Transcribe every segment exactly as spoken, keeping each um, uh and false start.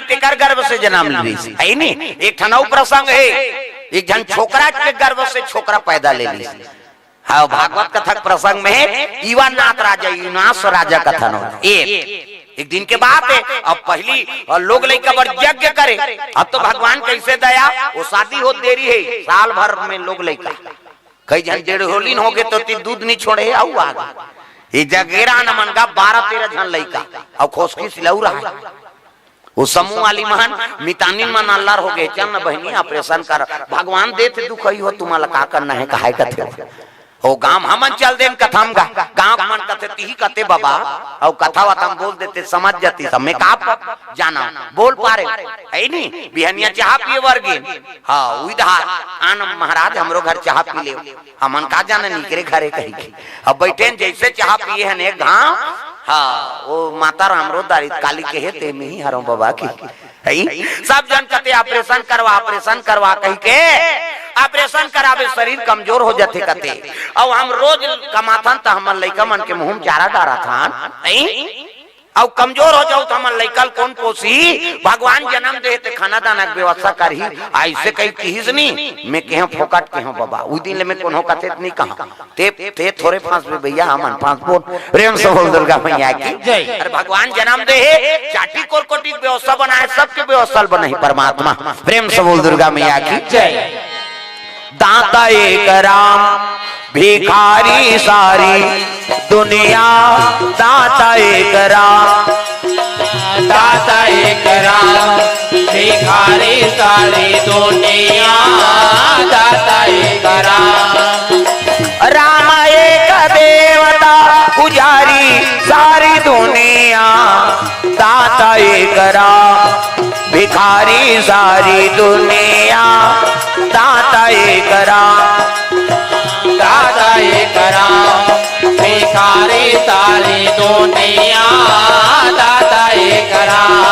तेकर गर्भ से जन्म ले लिस, हे नी? एक ठन अउ प्रसंग हे, एक झन छोकरा के गर्भ से छोकरा पैदा ले लिस। हाँ, भागवत कथा के प्रसंग में इवानाथ राजा, इवनास राजा कथा न, एक, एक दिन के बात हे। अब पहिली लोग लइका बर यज्ञ करे, अब तो भगवान कइसे दया, वो शादी होत देरी हे, साल भर में लोग लइका, कई झन डेढ़ होलिन होगे त ओती दूध नइ छोड़े, अउ आ गे। ये जगेरा न मन गा बारह तेरह झन लइका, अउ खोसकी सिलऊ रहा। वो समूह वाली मन, मितानिन मन अल्लर होगे, चल न बहिनी, operation कर, भगवान देथे दुख, अई हो, तुम्हां ला का करना हे, कहाय कथे। ओ गांव हमन चल देन कथा म गा, गांव के मन कथे, तिही कथे बबा, अउ कथा वथा म बोल देते, समझ जाती, सब में का प-, जाना, बोल पारे, हे नी? बिहनिया चाहा पिए बर गेन, हाँ, उही डहार, आन महाराज, हमरो घर चाहा पी लेव, हमन का जाने निकरे घरे कही के। अब बइठेन जइसे चाहा पिए हन एक घांव, हाँ, वो माता राम रो दारित काली केहे, ते में ही हरंव बबा की। हई? सब झन कथे, "operation करवा, operation करवा," कहि के operation कराबे, शरीर कमजोर हो जाथे कथे। अउ हम रोज कमाथन त हमर लइका मन के मुंह म चारा डारथन, हई? अउ कमजोर हो जाऊ त हमर लइका ल कोन पोसही? भगवान जनम दे हे ते खाना दाना के व्यवस्था करही। अइसे कहि किहिस नी, में केहेंव फोकट केहेंव बबा। उ दिन ले में कोनो कथे त नइ कहंव। ते, ते थोरे फंसबे भइया, हमन फंसबो। प्रेम से बोल दुर्गा मैया की। जय। अरे भगवान जनम दे हे, चाटी कोरकोटी के व्यवस्था बनाए, सबके व्यवस्था बनाही परमात्मा। प्रेम से बोल दुर्गा मैया की। जय। दाता एक राम, भिखारी सारी दुनिया, दाता एक राम। दाता एक राम, भिखारी सारी दुनिया, दाता एक राम। राम एक देवता, पुजारी सारी दुनिया, दाता एक राम, भिखारी सारी दुनिया, दाता एक राम। दाता एक राम, भिखारी सारी दुनिया, दाता एक राम।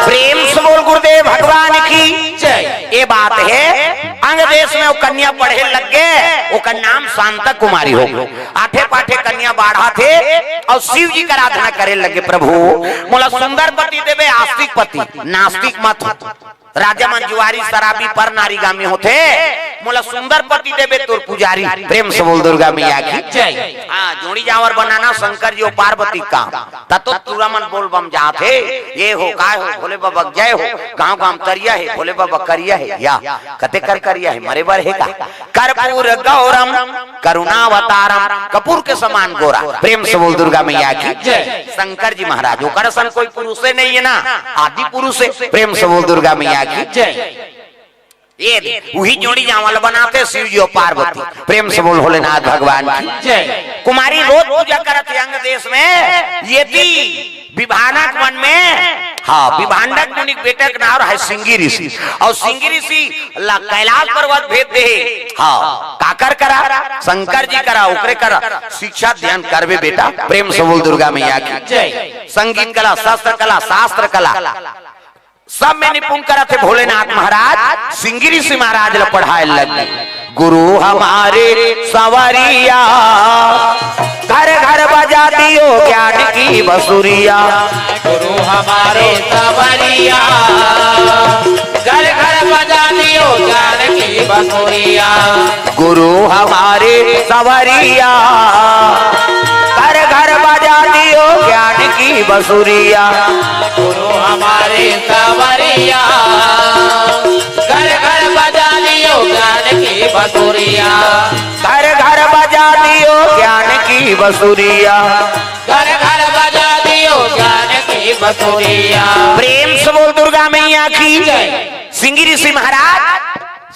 प्रेम से बोल गुरुदेव भगवान की जय। ये बात हे, अंग देश में वो कन्या पढ़े लग गे, ओकर नाम शांता कुमारी हो गे। आठे पाठे कन्या बाढ़त हे अउ शिव जी के आराधना करे लग गे, "प्रभु, मोला सुंदर पति देबे, आस्तिक पति, नास्तिक मत हो।" राजा मन जुआरी, शराबी, पर नारीगामी होथे, "मोला सुंदर पति देबे तोर पुजारी।" प्रेम से बोल दुर्गा मैया की जय। हाँ, जोड़ी जांवर बनाना शंकर जी अउ पार्वती के काम। त तो टूरा मन बोल बम जात हे, ये हो, काय हो, भोले बाबा के जय हो, गांव गांव तरिया हे, भोले बाबा करिया हे, या कते कर करिया हे, मरे बर हे का? कर्पूर गौरम करुणावतारम, कपूर के समान गोरा। प्रेम से बोल दुर्गा मैया की जय। शंकर जी महाराज, ओकर असन कोई पुरुषे नहीं है ना, आदि पुरुष हे। प्रेम से बोल दुर्गा मैया की जय। ये दे, उही जोड़ी जांवर बनाथे शिव जी अउ पार्वती। प्रेम से बोल भोलेनाथ भगवान की जय। कुमारी रोज पूजा करत हे अंग देश में, ये दी विभानक वन में, हाँ, विभांडक मुनि के बेटा के नाम हे सिंगी ऋषि। अउ सिंगी ऋषि ला कैलाश पर्वत भेज दे हे। हाँ, काकर करा? शंकर जी करा, ओकरे करा शिक्षा ध्यान करबे बेटा। प्रेम से बोल दुर्गा मैया की जय। संगीत कला, शस्त्र कला, शास्त्र कला, सब में निपुण करत हे भोलेनाथ महाराज। सिंगी ऋषि महाराज ला पढ़ाए लग गे। गुरु हमारे संवरिया, घर घर बजा दियो ज्ञान की बंसुरिया। गुरु हमारे संवरिया, घर घर बजा दियो ज्ञान की बंसुरिया। गुरु हमारे संवरिया, घर घर बजा दियो ज्ञान की बंसुरिया। गुरु हमारे संवरिया, घर घर बजा दियो ज्ञान की बंसुरिया। घर घर बजा दियो ज्ञान की बंसुरिया। घर घर बजा दियो ज्ञान की बंसुरिया। प्रेम से बोल दुर्गा मैया की जय। सिंगी ऋषि महाराज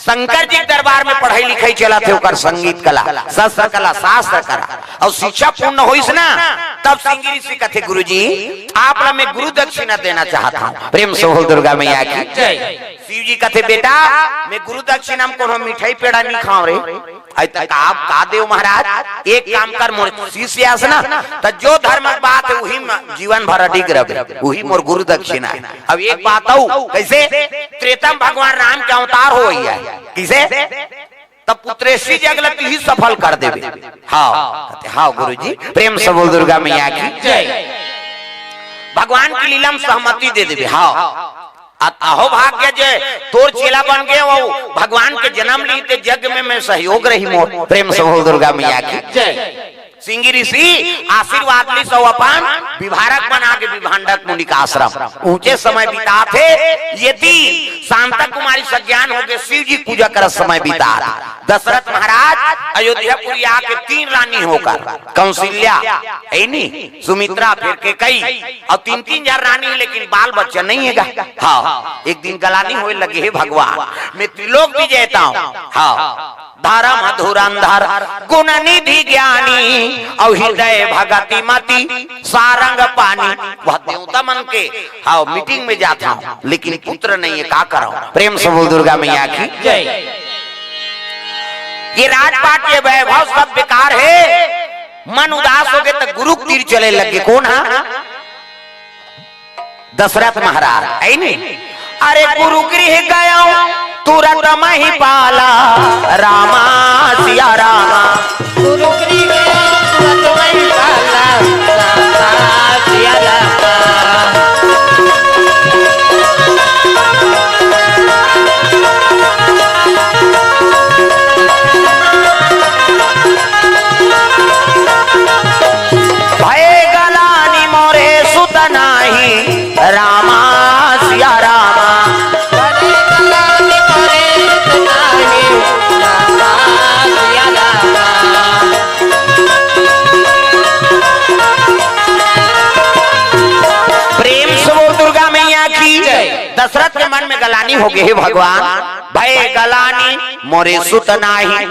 शंकर जी के दरबार में पढ़ाई लिखाई चलत हे, ओकर संगीत कला, शस्त्र कला, शास्त्र कला, अउ शिक्षा पूर्ण होइस ना, तब सिंगी ऋषि कथे, "गुरुजी, आप ला मैं गुरु दक्षिणा देना चाहत हंव।" प्रेम से बोल दुर्गा मैया की जय। शिव जी कथे, "बेटा, मैं गुरु दक्षिणा में कोनो मिठाई पेड़ा नइ खांव रे।" अई त का, का देव महाराज, एक काम कर, मोर शिष्य अस ना, त जो धर्म के बात हे, उही म जीवन भर अडिग रहिबे, उही मोर गुरु दक्षिणा हे। अब एक बात अउ, कइसे? त्रेता म भगवान राम के अवतार होवइया हे। कइसे? तब पुत्रेशी जग ल तिही सफल कर देबे। हाँ, कहते, हाँ गुरुजी, प्रेम से बोल दुर्गा मैया की जय। भगवान की लीला में सहमति दे देबे। हाँ, अत अहो भाग्य जे तोर चेला बन गए, वो भगवान के जन्म ली ते यज्ञ में मैं सहयोग रही मोर। प्रेम से बोल दुर्गा मैया की जय। सिंगी ऋषि आशीर्वाद ली सो अपन विभारक बना के विभांडक मुनि का आश्रम ऊंचे समय बिताथे। यदि शांता कुमारी सज्ञान हो गए, शिव जी पूजा कर समय बितात। दशरथ महाराज अयोध्यापुरी आके तीन रानी होकर, कौशल्या, है नी, सुमित्रा, फिर कैकई, और तीन तीन हजार रानी, लेकिन बाल बच्चा नहीं है गा। हाँ, एक दिन गलानी होए लगे, हे भगवान, मैं त्रिलोक विजेता हूँ। हाँ, धर्म धुरंधर गुण निधि ज्ञानी, और हृदय भगति मति सारंग पानी। वह देवता मन के, हाँ, मीटिंग में जाता हूँ, लेकिन पुत्र नहीं है, का करो? प्रेम से बोल दुर्गा मैया की जय। ये राजपाट, ये वैभव सब बेकार है। मन उदास हो गए तो गुरु के तीर चले लगे। कौन है? दशरथ महाराज, है नी? अरे गुरु गृह गयो तुरत महिपाला, रामा सिया रामा। गुरु गृह गयो तुरत महिपाला, रामा सिया रामा। भय गलानी मोरे सुत नाही, रामा सिया रामा। प्रेम से बोल दुर्गा मैया की जय। दशरथ के मन में गलानी हो गए, हे भगवान, भय गलानी मोरे सुत नाही।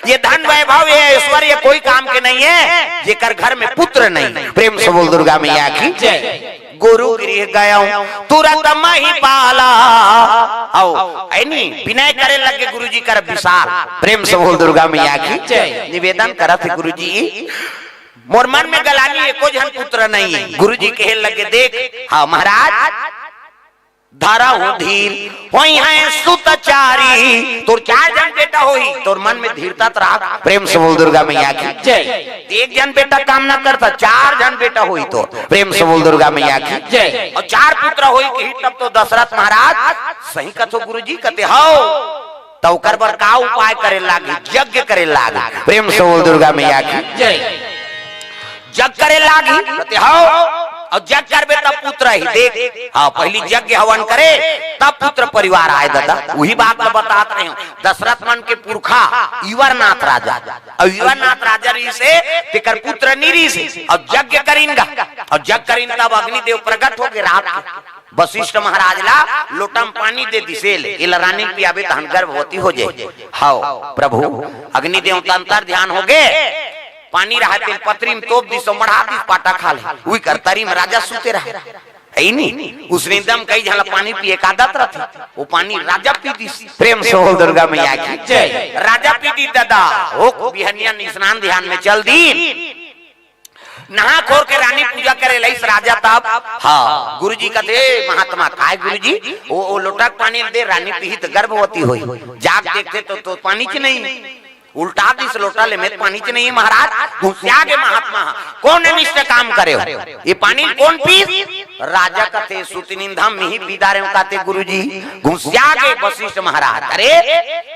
ये धन वैभव, ये ऐश्वर्य कोई काम के नहीं है, जेकर घर में पुत्र नहीं। प्रेम से बोल दुर्गा मैया की जय। गुरु गृह गयो तुरत महिपाला। आओ, ऐनी विनय करे लगे गुरुजी कर विशाल। प्रेम से बोल दुर्गा मैया की जय। निवेदन करत हे गुरुजी, मोर मन में गलानी, एको झन पुत्र नहीं है। गुरुजी कहे लगे, देख, हाँ महाराज, धरहु धीर, होई हैं सुत चारी। तोर चार झन बेटा होही, तोर मन में धीरता त राख। प्रेम से बोल दुर्गा मैया की जय। एक झन बेटा काम ना करता, चार झन बेटा होही तोर। प्रेम से बोल दुर्गा मैया की जय। और चार पुत्र होही कही, तब तो दशरथ महाराज सही कथो गुरुजी, कथे हव। त ओकर बर का उपाय करे लागी? यज्ञ करे लागी। प्रेम से बोल दुर्गा मैया की जय। जग करे लागी, कहते, "हव, अउ जग करबे तब पुत्र ही।" देख, हाँ, पहली यज्ञ हवन करे, तब पुत्र परिवार आए दादा। वही बात मैं बतात रहे हूँ, दशरथ मन के पुरखा इवरनाथ राजा, अउ इवरनाथ राजा रहिसे, तेकर पुत्र नी रहिसे, अउ यज्ञ करिन गा, अउ जग करिन तब अग्निदेव प्रगट होके रात के वशिष्ठ महाराज ला लोटा म पानी दे दिसे, ले, एला रानी पियाबे तहन गर्भवती हो जाए। हव, प्रभु, अग्निदेव त अंतर ध्यान हो गे, पानी रहा तेल पतरी में तोप दिस, मढ़ा दिस, पाटा खा ले। उही कर तरी में राजा सुते रहा। है नी? उसने एकदम कई झन ला पानी पिए का आदत रहथे। वो पानी राजा पी दिस। प्रेम से बोल दुर्गा मैया की जय। राजा पी दिस दादा। हो बिहनिया स्नान ध्यान में चल दी। नहा खोर के रानी पूजा करे लइस राजा तब। हाँ, गुरुजी कथे, "महात्मा, काय गुरुजी?" "ओ, ओ लोटा के पानी दे, रानी पीही त गर्भवती होई।" जाग देखथे तो, तो पानी च नहीं। उल्टा दिस लोटा ले में पानी च नहीं, महाराज। घुसिया गे महात्मा, "कौन अनिष्ट काम करे हो? ये पानी कौन पीस?" राजा कथे, "सुत निंदा मिही पी डारे हूँ," कहते गुरुजी। घुसिया गे वशिष्ठ महाराज, "अरे,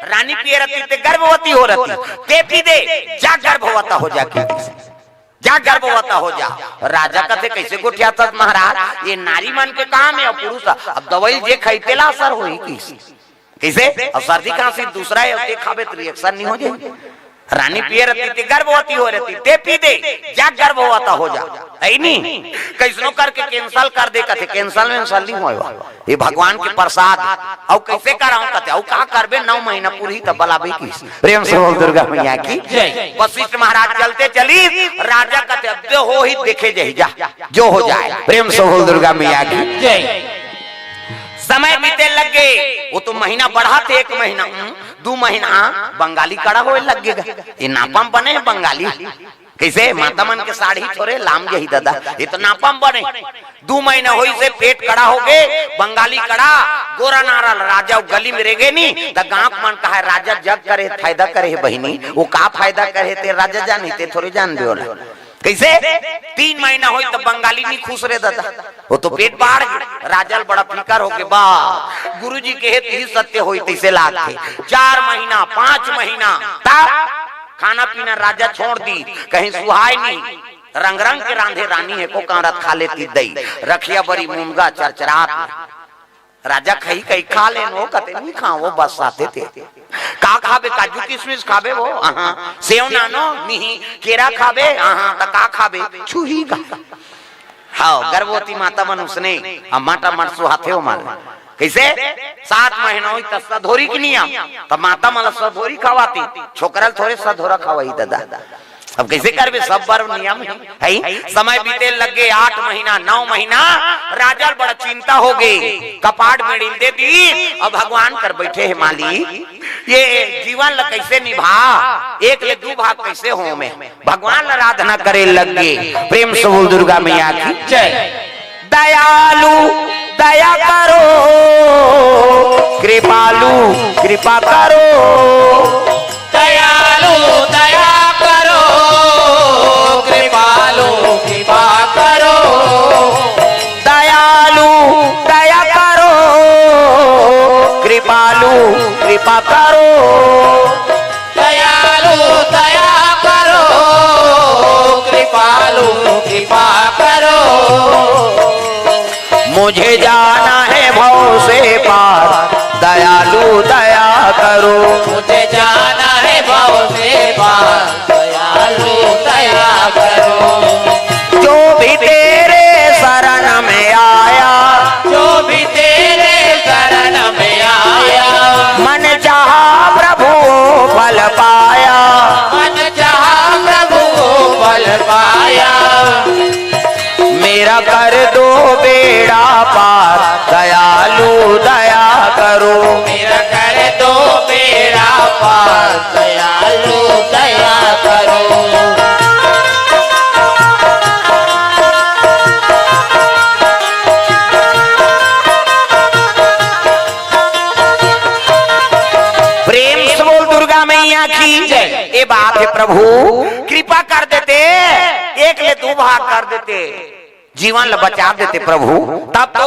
रानी पिए रहती ते गर्भवती हो रहती, ते पी दे, जा गर्भवती हो जा के।" जा गर्भवती हो जा। राजा कथे, "कैसे गोठियाथस महाराज? ये नारी मन के काम है, पुरुष अब दवाई जे खाई तेला असर होई किस? कैसे? अब सर्दी खांसी दूसरा है, ते खाबे तो reaction नहीं हो जाए? रानी पिए रहती ते गर्भवती हो रहती, ते पी दे, जा गर्भवती हो जा।" है नी? कैसनो करके cancel कर दे, कथे cancel वेंसल नहीं होए बा। ये भगवान के प्रसाद। अउ कैसे कराऊं कथे, अउ का करबे, नौ महीना पूरी तब बलाबे किस। प्रेम से बोल दुर्गा मैया की जय। वशिष्ठ महाराज चलते चली, राजा कथे, "अब जो होही देखे जाही, जा, जो हो जाए।" प्रेम से बोल दुर्गा मैया की जय। समय बीते लग गे, वो तो महीना बढ़ाथे, एक महीना, हम्म, दू महीना, बंगाली कड़ा होए लग गे। ये नापा म बने हे बंगाली। कइसे? माता मन के साड़ी थोरे लाम जाही ददा, ये तो नापा म बने। दू महीना होइस हे, पेट कड़ा होगे, बंगाली कड़ा, गोरा नारा ल राजा अउ गली में रेंगे नी, त गांव के मन कहय, "राजा जग करे, फायदा करे हे बहिनी।" वो का फायदा करे हे, ते राजा जानही, ते थोरे जानबे ओला। कइसे? तीन महीना होइस त बंगाली नी खुस रे ददा, वो तो पेट बाढ़ गे, राजा ल बड़ा फिकर होगे, बा, गुरुजी कहे त ही सत्य होही, तइसे लागथे। चार महीना, पांच महीना, तब खाना पीना राजा छोड़ दिस, कहीं सुहाय नी। रंग रंग के रांधे रानी हे, एको कांवरत खा लेतिस दई। रखिया बरी मुनगा चरचरात हे। राजा खही कही खा लेन, वो कथे नी खांव, वो बस आथे ते। का खाबे? काजू किसमिस खाबे वो? अहां। सेव नानो? निही। केरा खाबे? अहां। त का खाबे? छुही का। हव, गर्भवती माता मन उसने, अब माटा मट सुहाथे हो मारे। कइसे? सात महीना होइस त सधोरी के नियम, त माता मन ल सधोरी खवातिस, छोकरा ल थोरे सधोरा खवाही ददा। अब कइसे करबे, सब बर नियम हे, हे? समय बीते लगे, आठ महीना, नौ महीना, राजा ल बड़ा चिंता होगे, कपाट में ढील दे दिस, अब भगवान कर बइठे हे मालिक, ये जीवन ल कइसे निभा, एक ले दू भाग कइसे हों मैं? भगवान ल आराधना करे लग गे। प्रेम से बोल दुर्गा मैया की जय। दयालु दया करो, कृपालु कृपा करो। दयालु दया करो, कृपालु कृपा करो। दयालु दया करो, कृपालु कृपा करो। दयालु दया करो, कृपालु कृपा करो। मुझे जाना है भव से पार, दयालु दया करो। मुझे जाना है भव से पार, दयालु दया करो। जो भी तेरे शरण में आया, जो भी तेरे शरण में आया, मन चाहा प्रभु फल पाया। मन चाहा प्रभु फल पाया। मेरा कर दो बेड़ा पार, दयालु दया करो। मेरा कर दो बेड़ा पार, दयालु दया करो। प्रेम से बोल दुर्गा मैया की जय। ये बात हे प्रभु, कृपा कर देते, एक ले दू भाग कर देते, जीवन ल बचा देते प्रभु, तब तो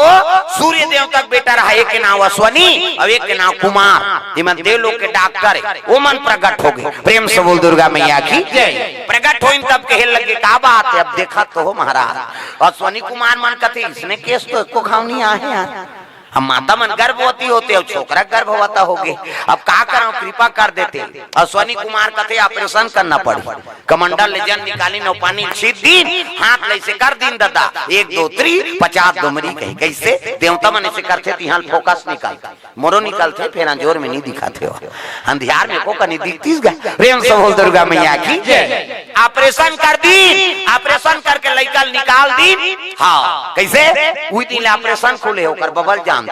सूर्य देवता के बेटा रहा, एक के नाम अश्वनी अउ एक के नाम कुमार, इमन देव लोग के डॉक्टर हे, वो मन प्रगट होगे। प्रेम से बोल दुर्गा मैया की जय। प्रगट होइन तब कहे लगे, का बात हे, अब देखत तो हो महाराज, अश्वनी कुमार मन कथे, इसने केस तो एको घाव नहीं आहे यार। अब माता मन गर्भवती होथे अउ छोकरा गर्भवता होगे। अब का करंव, कृपा कर देते। अश्वनी कुमार कथे, ऑपरेशन करना पड़ही। कमंडल ले जल निकालिन अउ पानी ल छीत दिन, हाथ ल अइसे कर दिन ददा, एक दो तीन, पचास डोमरी कही। कइसे? देवता मन अइसे करथे, तिहां ल फोकस निकलथे, मोरो निकलथे, फेर अंजोर में नहीं दिखत हे, अंधियार में एको कनी दिखतिस गा। प्रेम से बोल दुर्गा मैया की जय। ऑपरेशन कर दिन, ऑपरेशन करके लइका ल निकाल दिन। हां, कइसे? उही दिन ले ऑपरेशन खुले, ओकर बबल जानती।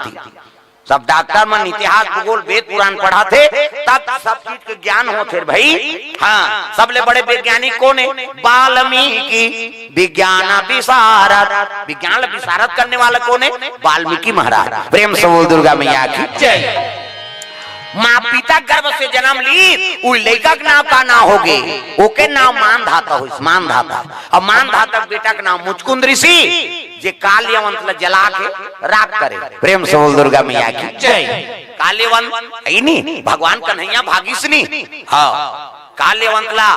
सब डॉक्टर मन इतिहास, भूगोल, वेद पुराण पढ़ाथे, तब सब चीज के ज्ञान होथे भई। हां, सबले बड़े वैज्ञानिक कोन हे? वाल्मीकि, विज्ञान विशारद। विज्ञान ल विशारद करने वाला कोन हे? वाल्मीकि महाराज। प्रेम से बोल दुर्गा मैया की जय। मां पिता गर्भ से जनम लीस, उ लइका के नांव का नांव होगे? ओके नांव मांधाता होइस, मांधाता। अब मांधाता के बेटा के नांव मुचकुंद ऋषि, जे काल यवंत ल जला के राख करे। प्रेम से बोल दुर्गा मैया की जय। काल यवंत हे नी, भगवान कन्हैया भागिस नी। हां, काल यवंत ला,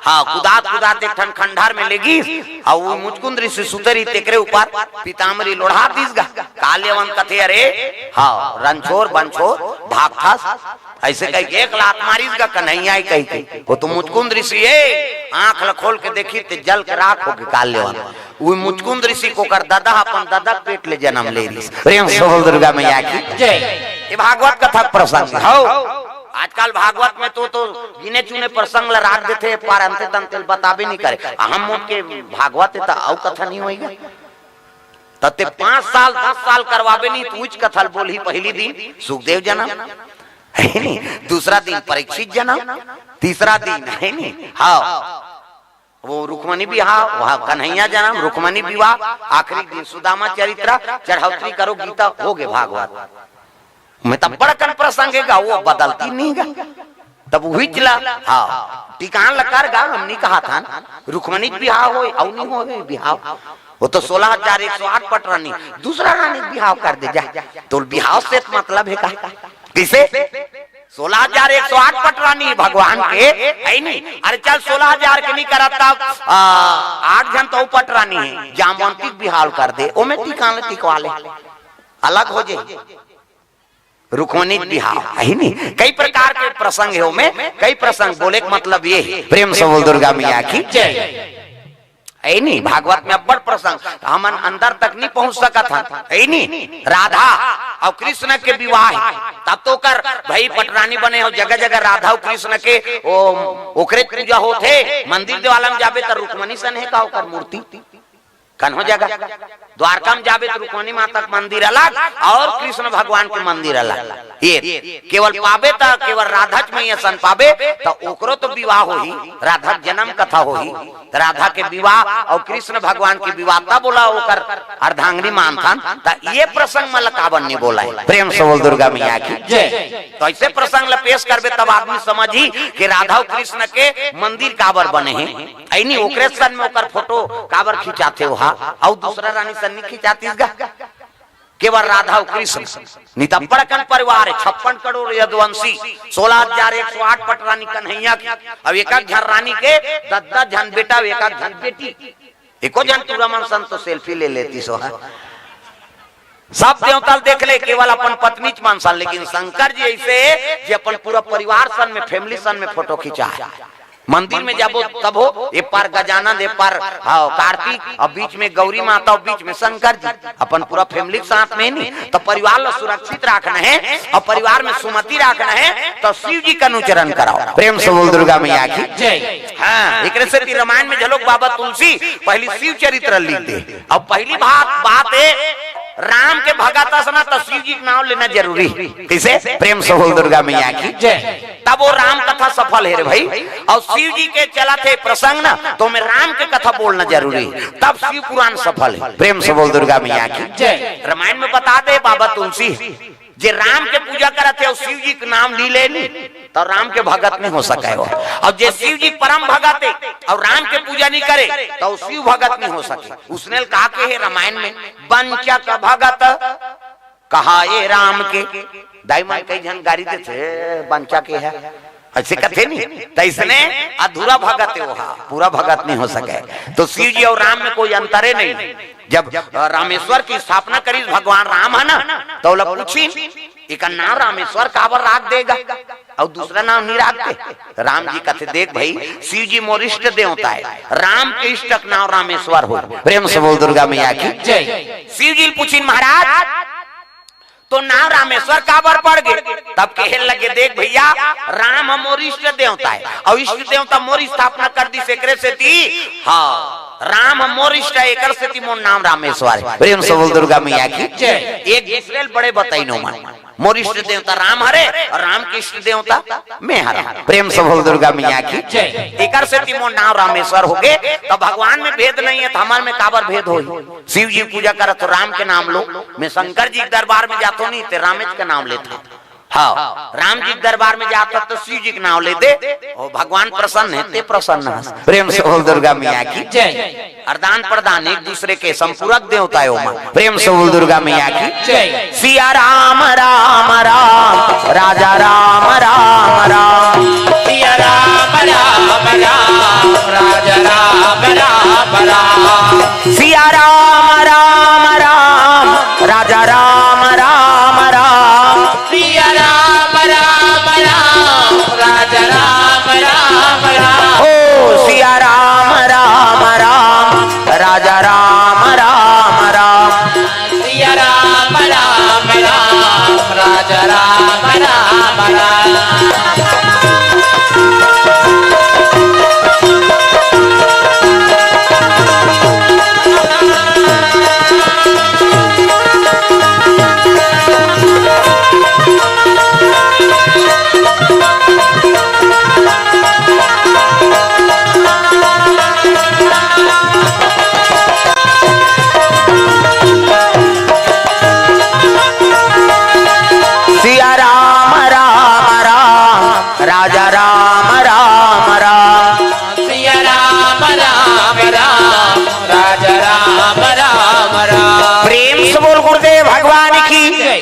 हां, कुदात कुदात एक ठन खंडहर में लेगिस, अउ वो मुचकुंद ऋषि सुते रहिस, तेकरे ऊपर पीताम्बरी ल ओढ़ा दिस गा। काल यवंत कथे, अरे, हां, रंछोर बंछोर भागथस, अइसे कहिके एक लात मारिस गा कन्हैया हे कहिके। वो तो मुचकुंद ऋषि हे, आंख ल खोल के देखिस ते जल के राख होगे काल यवंत। वो मुचकुंद ऋषि के ओकर ददा, अपन ददा के पेट ले जनम ले रहिस। प्रेम से बोल दुर्गा मैया की जय। ये भागवत कथा के प्रसंग हे। हव, आजकल भागवत में तो, तो गिने चुने प्रसंग ल राख देथे, पार अंते तंते ल बताबे नहीं करे। हम मन के भागवत हे त अउ कथा नहीं होइगा। त ते पांच साल, दस साल करवाबे नहीं, त उहीच कथा ल बोलही, पहिली दिन सुखदेव जनम, हे नी? दूसरा दिन परीक्षित जनम, तीसरा दिन, हे नी? हां, वो रुक्मणी बिहाव, वह कन्हैया जनम, रुक्मणी विवाह, आखिरी दिन सुदामा चरित्र, चढ़ौतरी करो गीता, हो गे भागवत। मैं तब बड़कन प्रसंग हे गा, वो बदलती नहीं गा। तब वही चला, हाँ, टिकान लकार गा, हम नहीं कहा था ना, रुक्मणी बिहाव होय, अउ नहीं होय बिहाव। वो तो सोलह हजार एक सौ आठ पटरानी, दूसरा रानी बिहाव कर दे जा। तो बिहाव से तो मतलब हे का? किसे? सोलह हजार एक सौ आठ पटरानी भगवान के, है नी? अरे चल, सोलह हजार के नहीं करत तब, आ, आठ झन तो पटरानी हे, जामवंती के बिहाव कर दे, ओमे टिकान टिकवा ले, अलग हो जे। रुक्मणी बिहाव, है नी? कई प्रकार के प्रसंग हे ओमे, कई प्रसंग। बोले के मतलब ये हे, प्रेम से बोल दुर्गा मैया की जय। है नी? भागवत में अब्बड़ प्रसंग, तो हमन अंदर तक नहीं पहुंच सकत हन, है नी? राधा अउ कृष्ण के विवाह हे, तब तो ओकर भाई पटरानी बने हो, जगह जगह राधा अउ कृष्ण के ओ, ओकरे पूजा होत हे। मंदिर देवाला में जाबे त रुक्मणी सन हे का ओकर मूर्ति? कन्हो जगह। द्वारका में जाबे त रुक्मणी माता के मंदिर अलग अउ कृष्ण भगवान के मंदिर अलग। ये केवल पाबे त केवल राधा च मैया सन पाबे, त ओकरो तो विवाह होही, राधा के जन्म कथा होही, त राधा के विवाह अउ कृष्ण भगवान के विवाह, तब ओला ओकर अर्धांगिनी मानथन। त ये प्रसंग मन ल काबर नहीं बोलाय? प्रेम से बोल दुर्गा मैया की जय। तो ऐसे प्रसंग ल पेश करबे तब आदमी समझही कि राधा अउ कृष्ण के मंदिर काबर बने हे। ऐनी ओकरे सन में ओकर फोटो काबर खिंचाथे ओहा, अउ दूसरा रानी सन नहीं खिंचातिस गा। केवल राधा अउ कृष्ण, नहीं त बड़कन परिवार हे, छप्पन करोड़ यदुवंशी, सोलह हजार एक सौ आठ पटरानी कन्हैया के, अउ एक एक झन रानी के दस दस झन बेटा, एक एक झन बेटी, एको झन टूरा मन सन तो सेल्फी ले लेतिस ओहा। सब देवता ल देख ले, केवल अपन पत्नी च मन सन, लेकिन शंकर जी ऐसे हे जे अपन पूरा परिवार सन में, फैमिली सन में फोटो खिंचाय। मंदिर में जाबो तभो, ए पार गजानन, ए पार, हाँ, कार्तिक, अउ बीच में गौरी माता, अउ बीच में शंकर जी, अपन पूरा फैमिली के साथ में नहीं, त परिवार ल सुरक्षित राखना हे अउ परिवार में सुमति राखना हे, त शिव जी के अनुचरण कराओ। प्रेम से बोल दुर्गा मैया की जय। हाँ, एकरे सेती रामायण में घलोक बाबा तुलसी पहिली शिव चरित्र लिख दे। अब पहिली बात, बात हे, राम के भगत अस ना, त शिव जी के नाम लेना जरूरी हे। कइसे? प्रेम से बोल दुर्गा मैया की जय। तब वो राम कथा सफल हे रे भाई। अउ शिव जी के चलत हे प्रसंग ना, त ओमे राम के कथा बोलना जरूरी हे, तब शिव पुराण सफल हे। प्रेम से बोल दुर्गा मैया की जय। रामायण में बता दे बाबा तुलसी, जे राम के पूजा करत हे अउ शिव जी के नाम ली ले नी, त राम के भगत नहीं हो सके हो। अउ जे शिव जी परम भगत हे अउ राम के पूजा नहीं करे, त शिव भगत नहीं हो सके। उसने ल कहा के हे रामायण में, बंचक भगत कहाए राम के। दाई मन कई झन गारी देथे, "ए, बंचक हे," ऐसे कथे नहीं, त इसने अधूरा भगत हे ओहा, पूरा भगत नहीं हो सके। तो शिव जी अउ राम में कोई अंतरे नहीं। जब, अ, रामेश्वर की स्थापना करिस भगवान राम हे ना, त ओला पूछिन, "एकर नाम रामेश्वर काबर राख दे गा, अउ दूसरा नाम नहीं राख दे?" राम जी कथे, "देख भाई, शिव जी मोर इष्ट देवता हे, राम के इष्ट के नाम रामेश्वर हो।" प्रेम से बोल दुर्गा मैया की जय। शिव जी ल पूछिन, "महाराज, तोर नाम रामेश्वर काबर पड़ गे?" तब कहे लगे, "देख भैया, राम ह मोर इष्ट देवता हे, अउ इष्ट देवता मोर स्थापना कर दिस, एकरे सेती, हाँ, राम ह मोर इष्ट हे, एकर सेती मोर नाम रामेश्वर हे।" प्रेम से बोल दुर्गा मैया की जय। एक दूसरे ल बड़े बताइन ओमन, मोर इष्ट देवता राम हरे अउ राम के इष्ट देवता मैं हरंव। प्रेम से बोल दुर्गा मैया की जय। एकर सेती मोर नाम रामेश्वर हो गे, त भगवान में भेद नहीं हे, त हमर में काबर भेद होही? शिव जी पूजा करत हो, राम के नाम लो। मैं शंकर जी के दरबार में जाथों नहीं, ते रामेच के नाम लेथों। हाँ, राम जी के दरबार में जाथों त शिव जी के नाम ले दे, अउ भगवान प्रसन्न हे, ते प्रसन्न हस। प्रेम से बोल दुर्गा मैया की जय। अरदान प्रदान एक दूसरे के संपूरक देवता हे ओमन। प्रेम से बोल दुर्गा मैया की जय। सिया राम राम राम, राजा राम राम राम। सिया राम राम राम, राजा राम राम राम। सिया राम राम राम, राजा राम राम राम। सिया राम राम राम, राजा राम राम राम। ओ सिया राम राम राम, राजा राम राम राम। सिया राम राम राम, राजा राम राम राम। पानी की